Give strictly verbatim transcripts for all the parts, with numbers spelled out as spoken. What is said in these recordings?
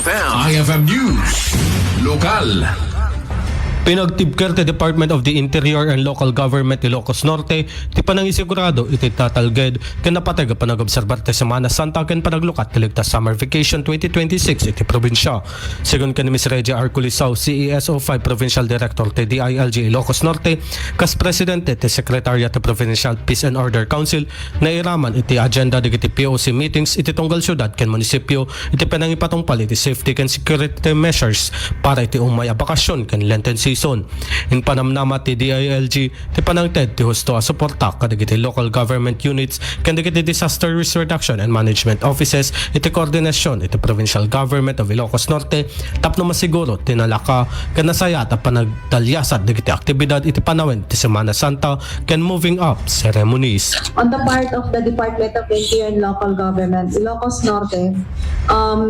I F M News Lokal. Pinagtibker ti Department of the Interior and Local Government Ilocos Norte ti panangisigurado iti natalged ken napateg a panagobserbar ti Semana Santa ken panaglukat ti ligtas summer vacation twenty twenty-six iti probinsya. Segun ken ni Miss Regia Arculisao, C E S O five Provincial Director ti D I L G Ilocos Norte, kas presidente ti Secretariat ti Provincial Peace and Order Council, nairaman iti agenda dagiti P O C meetings iti tunggal siudad ken munisipio iti panangipatungpal iti safety ken security measures para iti umay a bakasyon ken Lenten season. Impanamnama ti D I L G ti panangted ti husto a suporta kadagiti local government units ken dagiti disaster risk reduction and management offices iti koordinasyon iti Provincial Government of Ilocos Norte tapno masiguro ti nalaka ken nasayaat a panagdaliasat dagiti aktibidad iti panawen ti Semana Santa ken moving up ceremonies. On the part of the Department of Interior and Local Government, Ilocos Norte, um,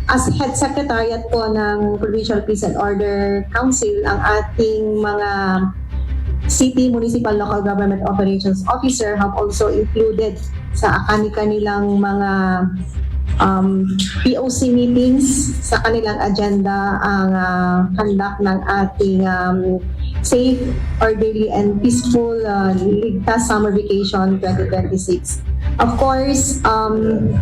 as Head Secretariat po ng Provincial Peace and Order Council, ang ating mga City Municipal Local Government Operations Officer have also included sa kani-kanilang mga um, P O C meetings sa kanilang agenda ang uh, conduct ng ating um, safe, orderly, and peaceful uh, Ligtas Summer Vacation twenty twenty-six. Of course, um,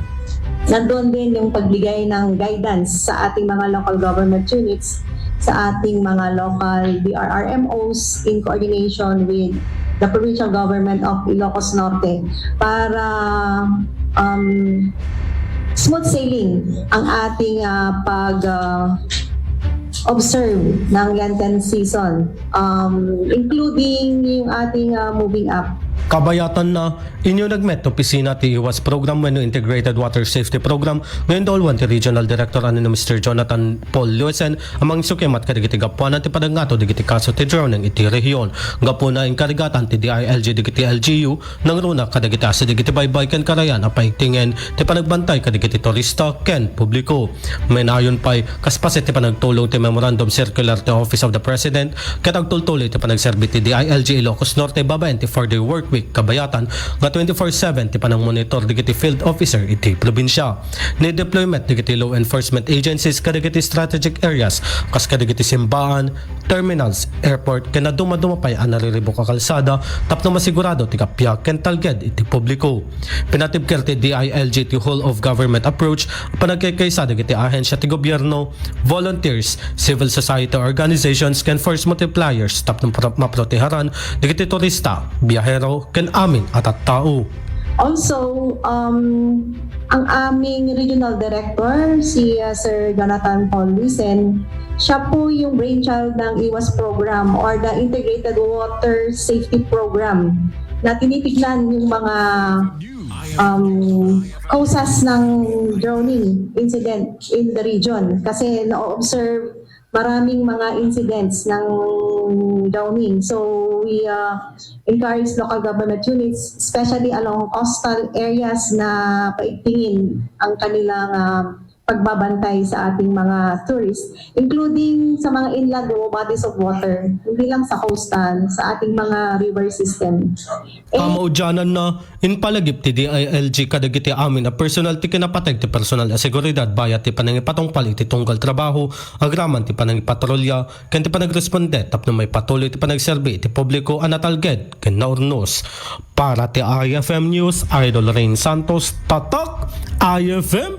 nandun din yung pagbigay ng guidance sa ating mga local government units, sa ating mga local D R R M Os in coordination with the Provincial Government of Ilocos Norte para um, smooth sailing ang ating uh, pag uh, observe ng Lenten season, um, including yung ating uh, moving up. Kabayatan na, inyo nagmet opisina ti iwas program wenno Integrated Water Safety Program nga indaulwan ti Regional Director a ni Mister Jonathan Paul Luisen a mangisukimat kadagiti gapuanan ti panagngato dagiti kaso ti drowning iti rehiyon. Gapuna, inkarigatan ti D I L G dagiti L G U nangruna kadagiti asideg iti baybay ken karayan a paigtingen ti panagbantay kadagiti turista ken publiko. Menayon pay, kas paset ti panagtulong ti Memorandum Circular ti Office of the President ket agtultuloy ti panagserbi ti D I L G Ilocos Norte babaen ti four-day work week kabayatan nga twenty-four seven ti panagmonitor dagiti field officer iti probinsya. Ni-deploy met dagiti law enforcement agencies kadagiti strategic areas kas kadagiti simbaan, terminals, airport, ken nadumaduma pay a nariribuk a kalsada tapno masigurado ti kappia ken talged iti publiko. Pinatibker ti D I L G ti whole of government approach a panagkaykaysa dagiti ahensya ti gobierno, volunteers, civil society organizations, ken force multipliers tapno pro- maproteharan dagiti turista, biyahero, ken amin a tattao. Also, um, ang aming regional director, si uh, Sir Jonathan Paul Luisen, siya po yung brainchild ng iwas program or the Integrated Water Safety Program na tinitignan yung mga um, causes ng drowning incident in the region kasi na-observe maraming mga incidents ng drowning. So we uh, encourage local government units, especially along coastal areas, na paigtingin ang kanilang uh, pagbabantay sa ating mga tourists, including sa mga inland bodies of water, hindi lang sa coastal, sa ating mga river system. Eh, Kamaudianan na, impalagip ti D I L G kadagiti amin a personal ti kinapateg ti personal a seguridad bayat ti panangipatungpal iti tunggal trabaho, agraman ti panangipatrolya, ken ti panagresponde tapno maipatuloy ti panagserbi iti publiko a natalged ken naurnos. Para ti I F M News, Idol Rain Santos, Tatak I F M.